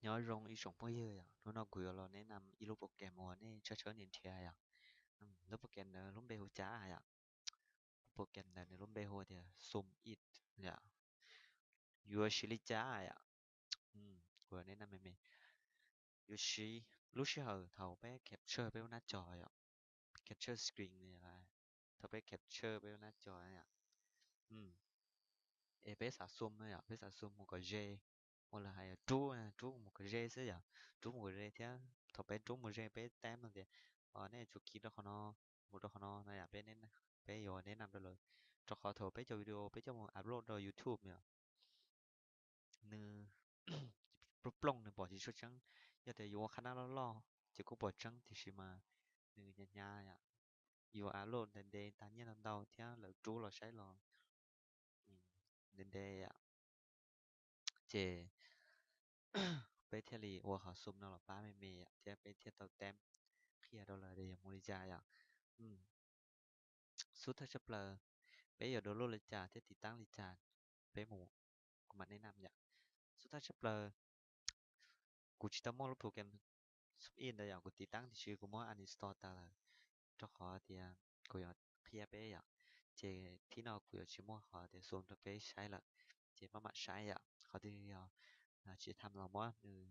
Nyob zoo ib tsoom phooj ywg yom, hnub no kuv yuav los nes nam ib lub program uas nej tshawb tshawb nrhiav nrhiav yom. Lub program ntawd lub npe hu cas yom? Lub program ntawd nws lub npe hu tias Zoom It yom. Yuav siv li cas yom? Kuv yuav nes nam me me. Yuav siv lub sij hawm thaum peb capture peb lub nab coj yom, capture screen, thaum peb capture peb lub nab coj yom, es peb xav zoom no yom, peb xav zoom mus kom ze, ua lawv hais rub, rub mus kom ze xwb yom, rub mus kom ze thiab thaum peb rub mus ze peb tab no tias, nej tsum kis rau qhov no, mus rau qhov no no yom, peb, peb yuav nes nam rau lawv, rau qhov thaum peb cov video peb coj mus upload rau YouTube yom, nws plooj plooj nws pom tsis tshua tseeb. Yog tias yuav ua qhab nab loj loj ces kuj pom tseeb tiam sis mas nws hnyav hnyav yom, yuav upload ntev ntev tas nyiaj ntau ntau thiab lawv rub los saib los ntev ntev yom. Ces peb thiaj li ua qhov zoom no los pab me me yom, thiab peb thiaj tau tab qhia rau lawv tias yuav mus li cas yom. Xub thawj tshaj plaws, peb yuav download li cas thiab tiv taab li cas, peb mus, kuv mam nes nam yom. Xub thawj tshaj plaws, kuv tsis tau muaj lub program Zoom In ntawd yom, kuv tiv taab tiam sis kuv muab uninstall tas lawm, rau qhov tias kuv yuav qhia peb yom. Ces thib no kuv yuav tsis muaj qhov tias zoom rau peb saib lawm, ces maj mam saib yom. Qhov twg yog tsis tham los muab nws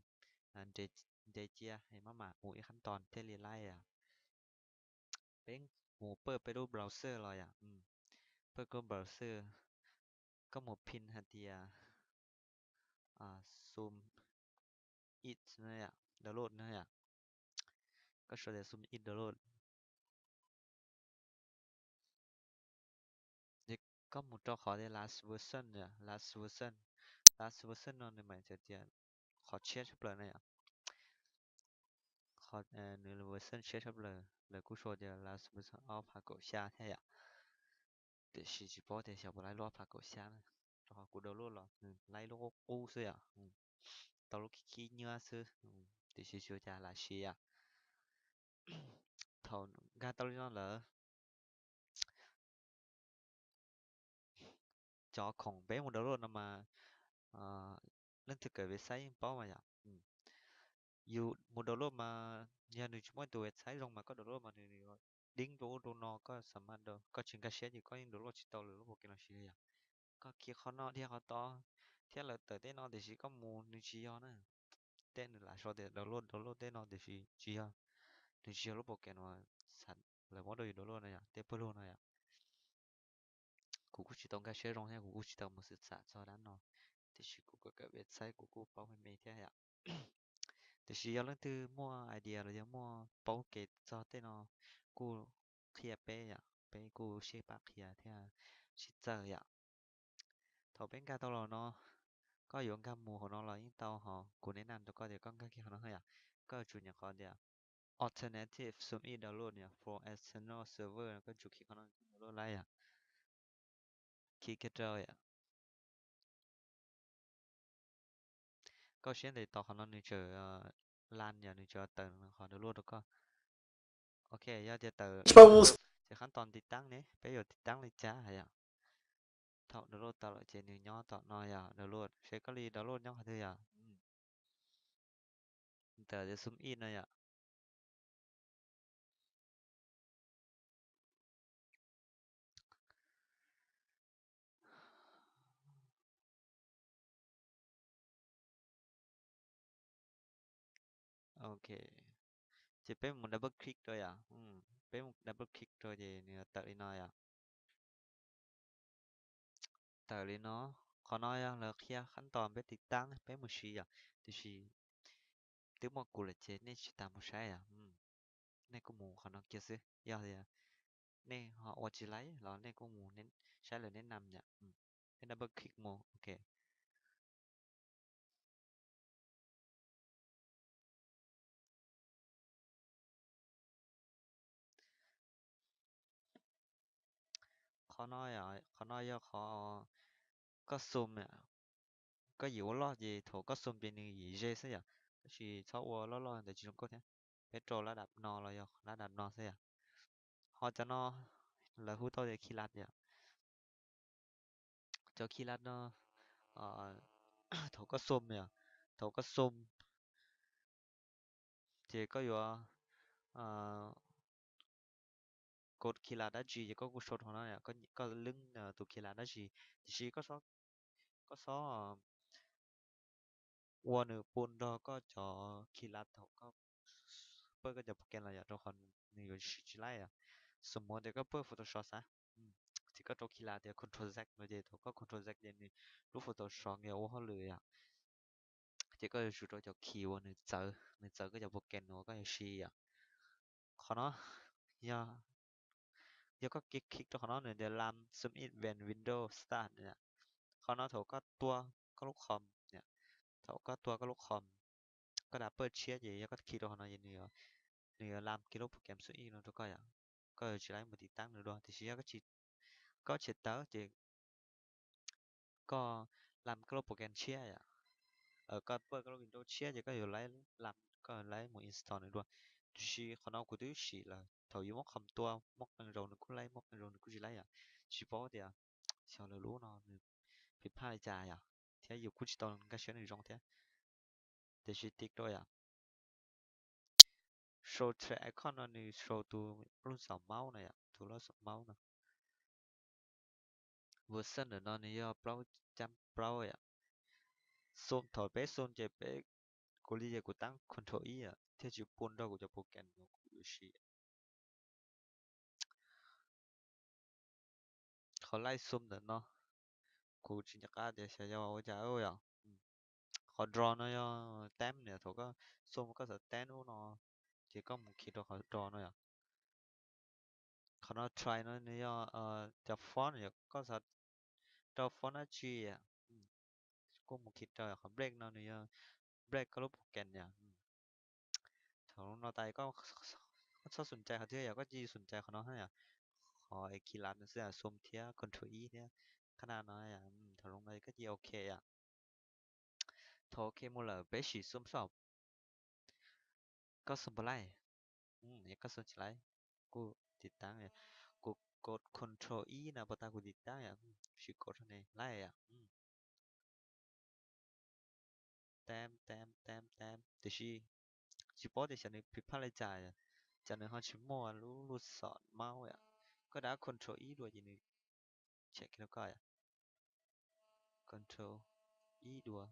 nres cia es maj mam mus ib qhab tos thiaj li laib yom. Peb mus pawj peb lub browser los yom, pawj lub browser, koj mus phim hais tias Zoom It no yom, download no yom, koj sau tias Zoom It download. Ces koj mus rau qhov tias last version yom, last version, last version no nws mam txhais tias qhov tshiab tshaj plaws na yom. Nws version tshiab tshaj plaws, lawv kuj sau tias last version ob phav kaum xya thiab yom. Tiam sis tsis paub tias xyov puas laib lub ob phav kaum xya na, rau qhov kuv download los nws laib lub qub qub xwb yom, tau lub khib khib nyuab xwb, tiam sis tsis ua cas lam siv yom. Thaum nkag tau li no lawm, cov khoom peb mus download no mas leej twg kawm website yeej paub mas yom. Yus mus download mas yog nws tsis muaj tus website zoo mas koj download mas nws deep rau ub rau no, koj xam mas koj tsis nkag siab ces koj yeej download tsis tau lwm lub program los siv li yom. Koj kis qhov no dhia qhov tod thiab lawv tawm tej no tiam sis koj mus nws tsis yog na. Tej nws lam sau tias download download tej no tiam sis tsis yog, nws tsis yog lub program uas lawv muab rau yus download no yom, tej pawg lug no yom. Kuv kuj tsis tau nkag siab zoo thiab kuv kuj tsis tau mus xwm xam txog dab no, tiam sis kuv kawm kawm website kuv kuj paub me me thiab yom. Tiam sis yog leej twg muaj idea los yog muaj paub kev txog tej no kuj qhia peb yom, peb kuj sib pab qhia thiab sib txawj yom. Thaum peb nkag tau los no, koj yuav nkag mus hauv no los yeej tau, ho kuv nes nam rau koj tias koj nkag kiag hauv no yom, koj yuav tsum nyem qhov tias alternative Zoom In download yom, from external server, koj tsum kis qhov no download laib yom. Kis kiag rau yom. Koj siab ntev tos qhov no nws tseem lan yom, nws tseem tawm qhov download rau koj. Ok, yog tias tawm ces qhab tos tiv taab ne, peb yuav tiv taab li cas yom. Thaum download tau lawm ces nws nyob tom no yom, download seb koj li download nyob qhov twg yom. Ntawm tias Zoom In no yom. Ok, ces peb mus double click rau yom, peb mus double click rau ces nws tawm li no yom. Tawm li no, qhov no yog lawv qhia qhab tos peb tiv taab peb mus siv yom, tiam sis twb muaj kuv lawm ces nej tsis tas mus saib yom. Nej kuj mus qhov no kiag xwb, yog tias nej ho ua tsis laib los nej kuj mus saib lawv nes nam yom. Peb double click mus, ok. Qhov no, qhov no yog qhov koj xum, koj yim ua loj ces thaum koj xum ces nws yim ze xwb yom, tab sis txhob ua loj loj ntawd tsis zoo nkauj thiab. Peb rau lab dam no los yog lab dam no xwb yom. Ho cov no lawv hu tau tias khi lab yom. Cov khi lab no, thaum koj xum yom, thaum koj xum Ces koj yuav kov khi las dab tsi ces koj kuj sau rau no, koj leeb tus khi las dab tsi, tiam sis koj xob ua nws pun nrog koj cov khi las thaum koj pawj koj cov program los yom, rau qhov nws yuav siv tsis laib yom. Xws li tias koj pawj Photoshop xav, ces koj rau khi las tias Control Z no ces thaum koj Control Z ces nws lub Photoshop nws yuav ua hauj lwm yom. Ces koj yuav tsum rau cov khi uas nws txawv, nws txawv koj cov program uas koj yuav siv yom. Qhov no yog, yog koj khi rau qhov no nws tias lam zoom in when window start. Qhov no thaum koj tua koj lub com, thaum koj tua koj lub com, koj dav pawj tshiab ces yog koj khi rau qhov no ces nws yuav lam kiag lub program zoom in no rau koj yom. Koj yuav tsis laib mus tiv taab nws dua, tiam sis yog koj tsis tawv ces koj lam koj lub program tshiab yom, koj pawj koj lub window tshiab ces koj yuav lam, koj laib mus install nws dua. Tiam sis qhov no kuv twb sim lawm, thaum yus muab com tua muaj qee zaus nws kuj laib, muaj qee zaus nws kuj tsis laib yom. Tsis paub tias xyov lawv lub no nws phiv phaj li cas yom, thiab yus kuj tsis tau nkag siab nws zoo thiab. Tiam sis tiv rau yom, show track icon no nws show tus lub xov maub no yom, tus lub xov maub no. Version ntawm no nws yog plaub cam plaub yom. Zoom, thaum peb zoom ces peb, kuv li ces kuv taab Control ib yom, thiaj tsis pun nrog kuv cov program uas kuv yuav siv. Qhov laij zoom ntawm no kuv tsis nco qab tias xyov yog ua cas yom. Qhov draw no yog tab, thaum koj zoom koj xav tab ub no ces koj mus khi rau qhov draw no yom. Qhov no try no nws yog cov font, yog koj xav rau font dab tsi kuj mus khi rau. Qhov break no nws yog break koj lub program yom. Thaum no tas koj txhob xum cai qhov twg yom, koj cia li xum cai qhov no yom. Qhov khi las no xwb, zoom thiab Control ib thiab qhab na no, thaum no koj cia li ok yom. Thaum ok mus lawm peb sim zoom saib koj zoom puas laij. Koj zoom tsis laij kuj tiv taab, kuv kov Control ib no puas tas kuv tiv taab yom, sim kov rau ne laij yom. Tab tab tab tab, tiam sis tsis paub tias xyov nws phiv phaj li cas, cas nws ho tsis muaj lub lub xov maub yom. Koj dav Control ib dua ces nws check rau koj yom. Control ib dua,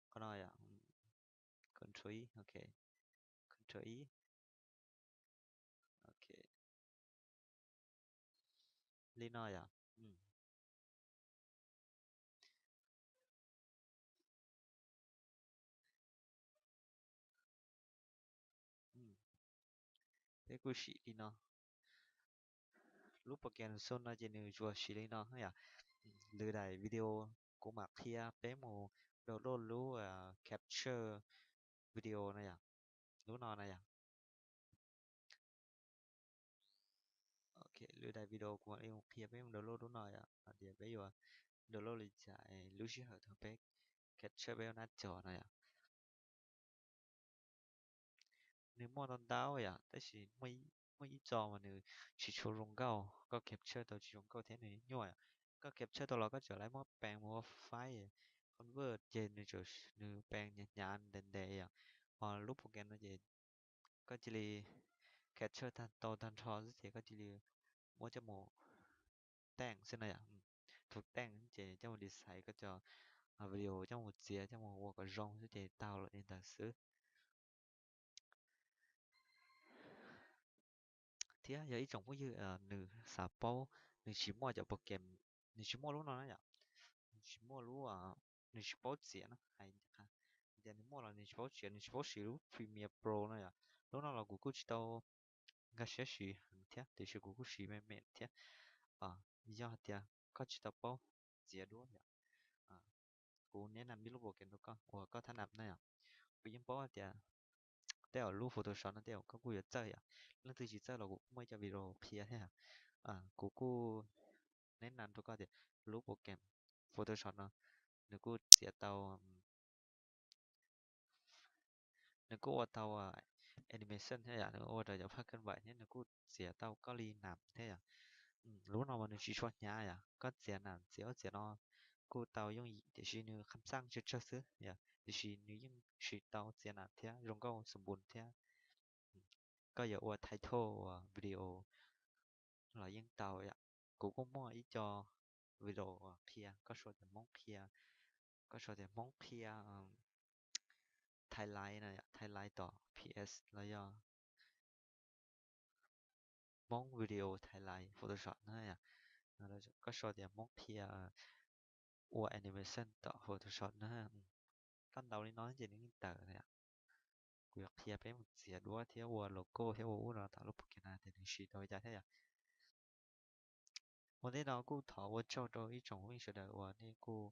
qhov no yom. Control ib, ok. Control ib, ok. Li no yom. Peb kuj sim li no. Lub program zoom no ces nws tsuas siv li no yom. Lwm daim video kuv mam qhia peb mus download lub capture video no yom. Lub no na yom. Ok, lwm daim video kuv mam li mus qhia peb mus download lub no yom, hais tias peb yuav download li cas lub sij hawm thaum peb capture peb ua nab cov no yom. Nws muaj ntau ntau yom, tab sis muaj ib co mas nws tsis tshua zoo nkauj, koj capture tau tsis zoo nkauj thiab nws nyuaj yom. Koj capture tau los koj tseem laib muab pees mus ua file convert ces nws, nws pees hnyav hnyav ntev ntev yom. Ho lub program no ces koj cia li capture tag tau tag nrho xwb ces koj cia li muab coj mus teej xwb no yom. Thaum teej ces coj mus design koj cov video, coj mus txiav, coj mus ua kom zoo xwb ces tau lawm li ntawd xwb. Thiab yog ib tsoom phooj ywg nws xav paub, nws tsis muaj cov program, nws tsis muaj lub no na yom, nws tsis muaj lub, nws tsis paub txiav no, hais tias nws muaj los nws tsis paub txiav, nws tsis paub siv lub Premiere Pro no yom. Lub no los kuv kuj tsis tau nkag siab siv heev thiab, tiam sis kuv kuj siv me me thiab. Yog hais tias koj tsis tau paub txiav duab yom, kuv neb nam ib lub program rau koj uas koj thab nam na yom. Kuv yeej paub hais tias tej zaum lub Photoshop no tej zaum koj kuj yuav txawj yom, leej twg tsis txawj los kuv kuj muaj ib co video qhia thiab. Kuv kuj neb nam rau koj tias lub program Photoshop no nws kuj txiav tau, nws kuj ua tau animation thiab yom, nws ua rau cov phaj kab npaim thiab nws kuj txiav tau koj li nam thiab yom. Lub no mas nws tsis tshua hnyav yom, koj txiav nam txiav ub txiav no kuj tau yooj yim tiam sis nws kham xaj tsawg tsawg xwb yom, tiam sis nws yeej siv tau txias nas thiab zoo nkauj xoo npus thiab. Koj yuav ua title uas video los yeej tau yom. Kuv kuj muaj ib co video qhia, koj sau tias Hmoob qhia, koj sau tias Hmoob qhia Thai Lais no, Thai Lais tom P S los yog Hmoob video Thai Lais Photoshop na yom. Koj sau tias Hmoob qhia ua animation tom Photoshop na. Koj ntaus li no ces nws yeej tawm na yom. Kuv yuav qhia peb mus txiav duab thiab ua logo thiab ua ub no tom lub pus kiv na ces nws siv tau li cas thiab yom. Ua ntej no kuj thov ua tsaug rau ib tsoom phooj ywg sawv daws uas nej kuj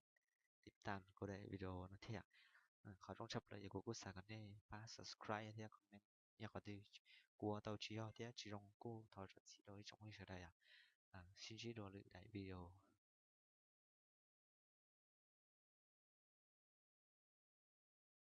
tiv tam kuv daim video no thiab yom. Qhov zoo tshaj plaws yog kuv kuj xav kom nej pab subscribe thiab comment, yog qhov twg kuv ua tau tsis yog thiab tsis zoo kuj thov zam txim rau ib tsoom phooj ywg sawv daws yom. Sib ntsib dua lwm daim video.